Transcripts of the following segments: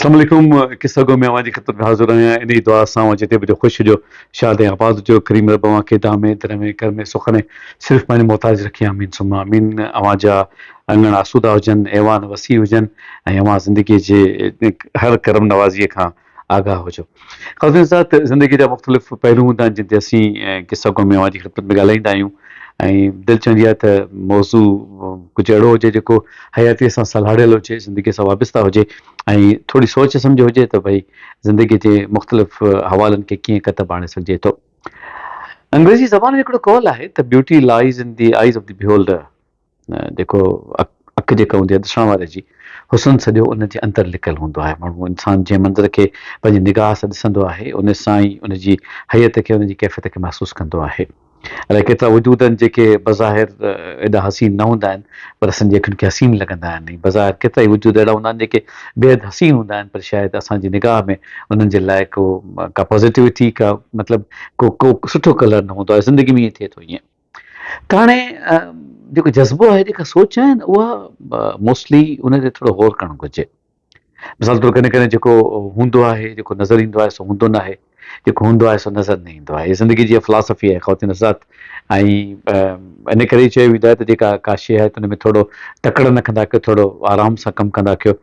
اسلام عليڪم قصه گو ۾ اوهان جي خدمت ۾ حاضر آهيان انهي دعا سان اوهان جتي به هجو خوش هجو شاد ۽ آباد هجو ڪريم رب اوهان کي دامي درمي ڪرمي سخ ۾ صرف پنهنجو محتاج رکي آمين ثم آمين اوهان جا اڱڻ آسودا هجن ايوان وسيع هجن ۽ اوهان زندگي جي هر ڪرم نوازي کان آگاهه هجو. خواتين حضرات زندگي جا مختلف پهلو هوندا آهن جن تي اسين قصه گو ۾ اوهان جي خدمت ۾ ڳالهائيندا آهيون ۽ دل چوندي آهي ته موضوع ڪجهه اهڙو هجي جيڪو حياتي سان سلهاڙيل هجي زندگي سان وابسته هجي ۽ ٿوري سوچ سمجهه هجي ته ڀئي زندگي جي مختلف حوالن کي ڪيئن ڪتب آڻي سگهجي ٿو. انگريزي زبان ۾ هڪڙو قول آهي ته beauty lies in the eyes of the beholder جيڪو اک جيڪا هوندي آهي ڏسڻ واري جي، حسن سڄو ان جي اندر لڪل هوندو آهي. ماڻهو انسان جنهن منظر کي پنهنجي نگاهه سان ڏسندو آهي، ان سان ئي ان جي هيئت کي، ان جي ڪيفيت کي محسوس ڪندو آهي. الائي ڪيترا وجود آهن جيڪي بظاهر ايڏا حسين نه هوندا آهن، پر اسان جي اکين کي حسين لڳندا آهن ۽ بظاهر ڪيترائي وجود اهڙا هوندا آهن جيڪي بيحد حسين هوندا آهن، پر شايد اسان جي نگاهه ۾ انهن جي لاء ڪو ڪا پازيٽوٽي ڪا مطلب ڪو ڪو سٺو ڪلر نه هوندو آهي. زندگي ۾ ائين ٿئي ٿو ائين. ته هاڻي جيڪو جذبو آهي جيڪا سوچ آهي نه اها موسٽلي ان تي ٿورو غور ڪرڻ گهرجي. مثال طور ڪڏهن ڪڏهن جيڪو هوندو آهي جيڪو نظر ايندو آهي سو هوندو نه آهي جيڪو هوندو آهي سو نظر نه ايندو آهي. زندگي جي فلاسفي آهي خواتين حضرات ۽ ان ڪري ئي چيو ويندو آهي ته جيڪا ڪا شيء آهي ته ان ۾ ٿورو تڪڙ نه ڪندا ڪيو ٿورو آرام سان ڪم ڪندا ڪيو.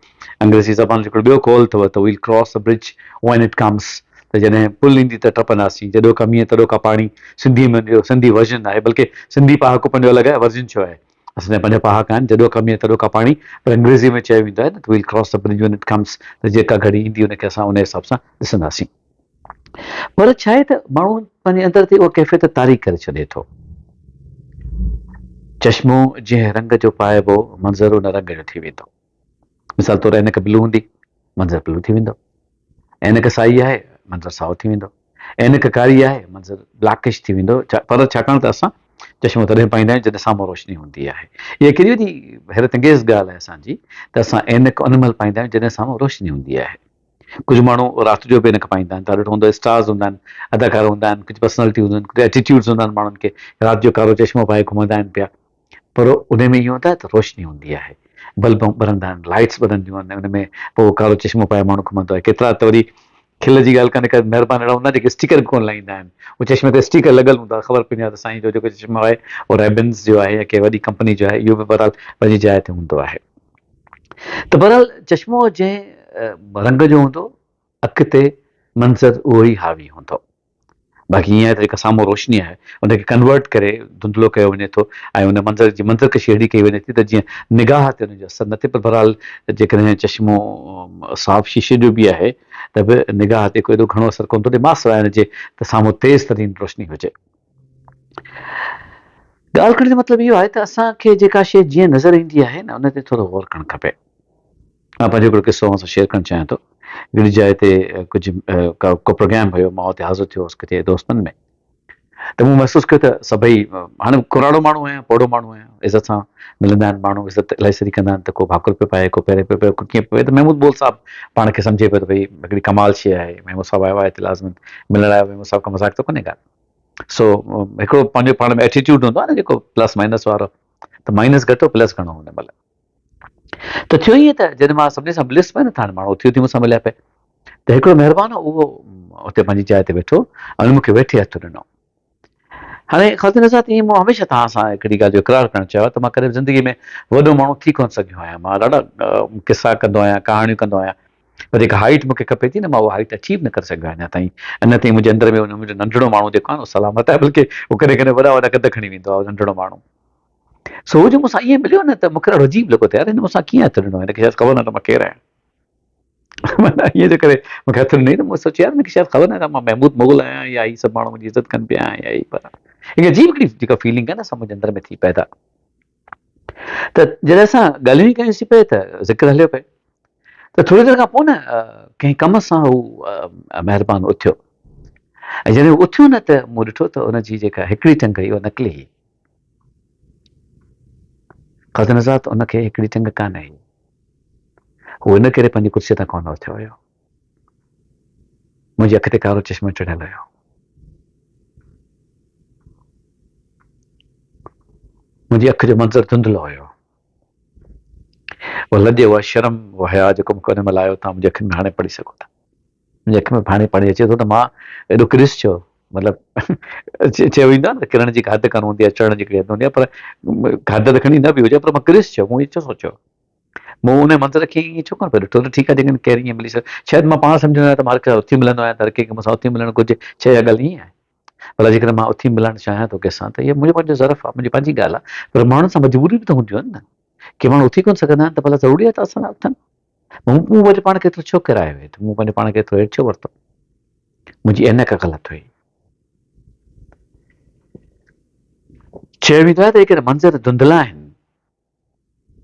انگريزي زبان جو هڪڙو ٻيو قول اٿو ته We'll cross the bridge when it comes ته جڏهن پل ايندي ته ٽپنداسين، جڏوڪا مينهن تڏوڪا پاڻي، سنڌيء ۾ ان جو سنڌي ورجن آهي بلڪه سنڌي پهاڪو پنهنجو الڳ آهي ورجن ڇو آهي؟ اسان جا پنهنجا پهاڪا آهن جڏوڪا مينهن تڏوڪا پاڻي پر انگريزيء ۾ چيو ويندو آهي نه ته We'll cross the bridge when it comes ته جيڪا گهڙي ايندي ان کي اسان ان حساب سان ڏسنداسين. پر ڇا آهي ته ماڻهو پنهنجي اندر تي اها ڪيفيت طاري ڪري ڇڏي ٿو. چشمو جنهن رنگ جو پائبو منظر ان رنگ جو ٿي ويندو. مثال طور عينڪ بلو هوندي منظر بلو ٿي ويندو. عينڪ سائي آهي منظر سائو ٿي ويندو. عينڪ ڪاري آهي منظر بليڪش ٿي ويندو. پر ڇاڪاڻ ته اسان چشمو تڏهن پائيندا آهيون جڏهن سامهون روشني هوندي آهي. اها ڪيڏي وڏي حيرت انگيز ڳالهه آهي اسان جي ته اسان عينڪ ان مهل پائيندا آهيون جڏهن سامهون روشني هوندي آهي. ڪجهه ماڻهو رات جو به عينڪ پائيندا آهن تان ڏٺو هوندو اسٽارز هوندا آهن اداڪار هوندا آهن ڪجهه پرسنالٽي هونديون آهن ڪجهه ايٽيٽيوڊز هوندا آهن ماڻهن کي رات جو ڪارو چشمو پائي گهمندا آهن پيا پر ان ۾ اهو هوندو آهي ته روشني هوندي آهي بلب ٻرندا آهن لائٽس ٻرنديون آهن ان ۾ پوء ڪارو چشمو پائي ماڻهو گهمندو آهي ڪيترا ته وري کل جي ڳالهه ڪانهي ڪا مهربان اهڙا هوندا آهن جيڪي اسٽيڪر به ڪونه لائيندا آهن اهو چشمي تي اسٽيڪر لڳل هوندو آهي خبر پوندي آهي ته سائين جو جيڪو چشمو آهي اهو ريبنز جو آهي يا ڪنهن وڏي ڪمپني جو آهي اهو به بهرحال پنهنجي جاء تي هوندو آهي ته بهرحال چشمو جنهن رنگ جو هوندو اک تي منظر اهو ئي حاوي هوندو. باقي ائين آهي ته جيڪا سامهون روشني آهي ان کي ڪنورٽ ڪري ڌنڌلو ڪيو وڃي ٿو ۽ ان منظر جي منظر ڪشي اهڙي ڪئي وڃي ٿي ته جيئن نگاهه تي ان جو اثر نه ٿئي پر بهرحال جيڪڏهن چشمو صاف شيشي جو به آهي ته به نگاهه تي ڪو ايڏو گهڻو اثر ڪونه ٿو ڏئي ماسواء ان جي ته سامهون تيز ترين روشني هجي. ڳالهه ڪرڻ جو مطلب اهو آهي ته اسان کي جيڪا شيء جيئن نظر ايندي آهي نه ان تي ٿورو غور ڪرڻ کپي. مان پنهنجو هڪڙو قصو اوهان سان شيئر ڪرڻ چاهيان ٿو. هڪڙي جاء تي ڪجهه ڪو پروگرام هيو مان اتي حاضر ٿيو هوس ڪٿي دوستن ۾ ته مون محسوس ڪيو ته سڀئي هاڻي ڪراڙو ماڻهو آهيان پوڙهو ماڻهو آهيان عزت سان ملندا آهن ماڻهو عزت الاهي سري ڪندا آهن ته ڪو ڀاڪر پيو پائي ڪو پيري پيو پئي ڪو ڪيئن پيو پئي ته محمود بول صاحب پاڻ کي سمجهي پيو ته ڀئي هڪڙي ڪمال شيء آهي محمود صاحب آيو آهي ته لازمن ملڻ آيو محمود صاحب کان مذاق ته ڪونهي ڳالهه سو هڪڙو پنهنجو پاڻ ۾ ايٽيٽيوڊ هوندو آهي نه جيڪو پلس مائنس وارو ته مائنس گهٽ هو پلس گهڻو هن مهل ته ٿيو ائين ته جڏهن مان سڀني سان مليس پئي نه ته هاڻي ماڻهو اٿي اٿي مون سان مليا پئي ته هڪڙو مهربان اهو اتي پنهنجي جاء تي ويٺو ۽ مون کي ويٺي هٿ ڏنو هاڻي خواتين حضرات ائين مون هميشه توهان سان هڪڙي ڳالهه جو اقرار ڪرڻ چاهيو ته مان ڪڏهن به زندگي ۾ وڏو ماڻهو ٿي ڪونه سگهيو آهيان مان ڏاڍا قصا ڪندو آهيان ڪهاڻيون ڪندو آهيان پر جيڪا هائيٽ مون کي کپي ٿي نه مان اها هائيٽ اچيو نه ڪري سگهيو آهيان اڃا تائين. اڃا تائين منهنجي اندر ۾ منهنجو ننڍڙو ماڻهو جيڪو آهي نه اهو سلامت آهي بلڪه هو ڪڏهن ڪڏهن وڏا وڏا قد کڻي ويندو آهي ننڍڙو ماڻهو. سو هو جو مون سان ائين مليو نه ته مون کي ڏاڍو عجيب لڳو ته يار هن مون سان ڪيئن هٿ ڏنو هن کي شايد خبر نه ته مان ڪير آهيان. معنيٰ ائين جو ڪري مون کي هٿ ڏنائين ته مون سوچيو يار هن کي شايد خبر نه ته مان محمود مغل آهيان يا هي سڀ ماڻهو منهنجي عزت ڪن پيا يا هي پر هڪ عجيب هڪڙي جيڪا فيلنگ آهي نه سا منهنجي اندر ۾ ٿي پيدا. ته جڏهن اسان ڳالهيون ئي ڪيونسين پئي ته ذڪر هليو پئي ته ٿوري دير کان پوء نه ڪنهن ڪم سان هو مهربان اٿيو ۽ جڏهن هو اٿيو نه ته مون ڏٺو ته ان جي جيڪا هڪڙي ٽنگ هئي اها نقلي هئي. قاضي نزات ان کي هڪڙي ٽنگ ڪانه هئي. هو ان ڪري پنهنجي ڪرسيء تان ڪونه اٿيو هيو. منهنجي اک تي ڪارو چشمو چڙهيل هيو. منهنجي اک جو منظر ڌنڌلو هيو. اها لڄ، اها شرم، اهو حياء جيڪو مون کي ان مهل آيو، توهان منهنجي اکين ۾ هاڻي پڙهي سگهو ٿا. منهنجي اکين ۾ به هاڻي پاڻي اچي ٿو ته مان ايڏو ڪريس ڇو؟ مطلب چيو ويندو آهي نه ته ڪرڻ جي هڪ حد ڪانه هوندي آهي، چڙهڻ جي هڪڙي حد هوندي آهي، پر حد ته کڻي نه به هجي، پر مان ڪريس ڇو؟ مون ائين ڇو سوچيو؟ مون ان منظر کي ائين ڇو ڪونه پئي ڏٺو ته ٺيڪ آهي جيڪڏهن ڪير ائين ملي سگهي، شايد مان پاڻ سمجهندو آهيان ته مان هر ڪنهن سان اٿي ملندو آهيان ته هر ڪنهن کي مون سان اٿي ملڻ گهرجي، ڇا اها ڳالهه ائين آهي؟ ڀلا جيڪڏهن مان اٿي ملڻ چاهيان ٿو ڪنهن سان ته اهو منهنجو پنهنجو ظرف آهي، منهنجي پنهنجي ڳالهه آهي، پر ماڻهن سان مجبوريون به ته هونديون آهن نه. ڪي ماڻهو اٿي ڪونه سگهندا آهن ته ڀلا ضروري آهي ته اسان سان اٿن؟ مون پنهنجو پاڻ کي ايترو ڇو ڪيرايو هيٺ؟ مون پنهنجو پاڻ کي ايترو هيٺ ڇو ورتو؟ منهنجي عينڪ غلط هئي. چيو ويندو آهي ته جيڪڏهن منظر ڌنڌلا آهن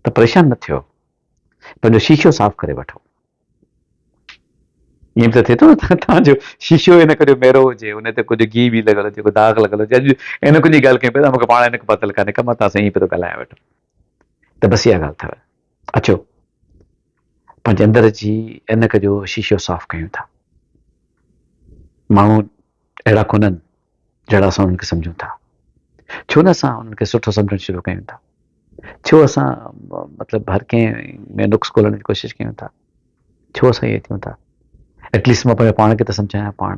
ته پريشان نه ٿيو، پنهنجو شيشو صاف ڪري وٺو. ائين به ته ٿئي ٿو نه توهان جو شيشو عينڪ جو ميرو هجي، ان تي ڪجهه گيهه به لڳل هجي، ڪو داغ لڳل هجي. اڄ عينڪن جي ڳالهه ڪيون پيا ته مون کي پاڻ عينڪ پاتل ڪانهي ڪا، مان توهان سان ائين پيو ٿو ڳالهايان ويٺو. ته بس اها ڳالهه اٿو. اچو پنهنجي اندر جي عينڪ جو شيشو صاف ڪيون ٿا. ماڻهو اهڙا ڪونهن جهڙا اسان انهن کي سمجهون ٿا. ڇو نه اسان انهن کي سٺو سمجهڻ شروع ڪيون ٿا؟ ڇو اسان مطلب هر ڪنهن ۾ نقص ڳولڻ جي ڪوشش ڪيون ٿا؟ ڇو اسان ائين ٿيون ٿا؟ ايٽليسٽ مان پنهنجو پاڻ کي ته سمجهايان پاڻ.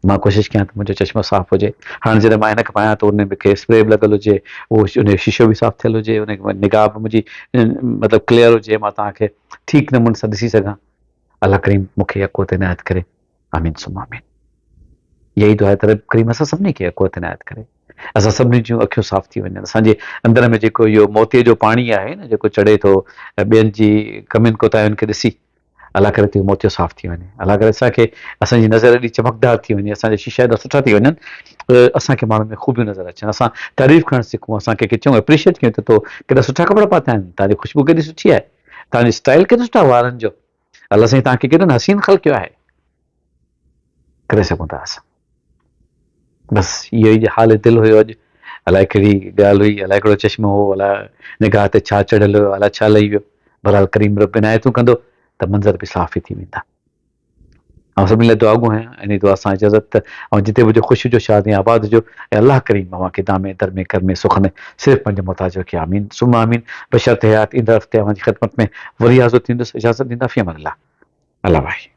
مان ڪوشش ڪيان ته منهنجو چشمو صاف هجي. هاڻ جڏهن مان عينڪ پايان ته ان ۾ کي اسپري به لڳل هجي، اهو ان جو شيشو به صاف ٿيل هجي، ان نگاهه به منهنجي مطلب ڪليئر هجي، مان توهان کي ٺيڪ نموني سان ڏسي سگهان. الله ڪريم مون کي اها قوت عنايت ڪري. آمين ثم آمين. اها ئي دعا آهي ته رب ڪريم اسان سڀني کي اها قوت عنايت ڪري. اسان سڀني جون اکيون صاف ٿي وڃن. اسان جي اندر ۾ جيڪو اهو موتيي جو پاڻي آهي نه جيڪو چڙهي ٿو ٻين جي ڪمين ڪوتاهين کي ڏسي الله ڪري ته اهو موتيو صاف ٿي وڃي. الله ڪري اسان کي اسان جي نظر ايڏي چمڪدار ٿي وڃي، اسان جا شيشا ايڏا سٺا ٿي وڃن اسان کي ماڻهن ۾ خوبيون نظر اچن، اسان تعريف ڪرڻ سکون، اسان ڪنهن کي چئون اپريشيٽ ڪيون ته تو ڪيڏا سٺا ڪپڙا پاتا آهن، تنهنجي خوشبو ڪيڏي سٺي آهي، تنهنجو اسٽائل ڪيڏو سٺو آهي وارن جو. الله سائين توهان کي ڪيڏو نه حسين خلقيو آهي. ڪري سگهون ٿا اسان. بس اهو ئي حال دل هيو اڄ. الائي ڪهڙي ڳالهه هئي، الائي ڪهڙو چشمو هو، الائي نگاهه تي ڇا چڙهيل هيو، الائي ڇا لهي ويو. بهرحال ڪريم رب عنايتون ڪندو ته منظر به صاف ئي ٿي ويندا. آئون سڀني لاء دعاگو آهيان. انهي دعا سان اجازت ته اوهان جتي به هجو خوش هجو شاد ۽ آباد هجو ۽ الله ڪريم اوهان کي دامي در ۾ ڪر ۾ سک ۾ صرف پنهنجو محتاج رکي آمين ثم آمين بشرط حيات ايندڙ هفتي اوهان جي خدمت ۾ وري حاضر ٿيندس اجازت ڏيندا في امان الله الله واهي.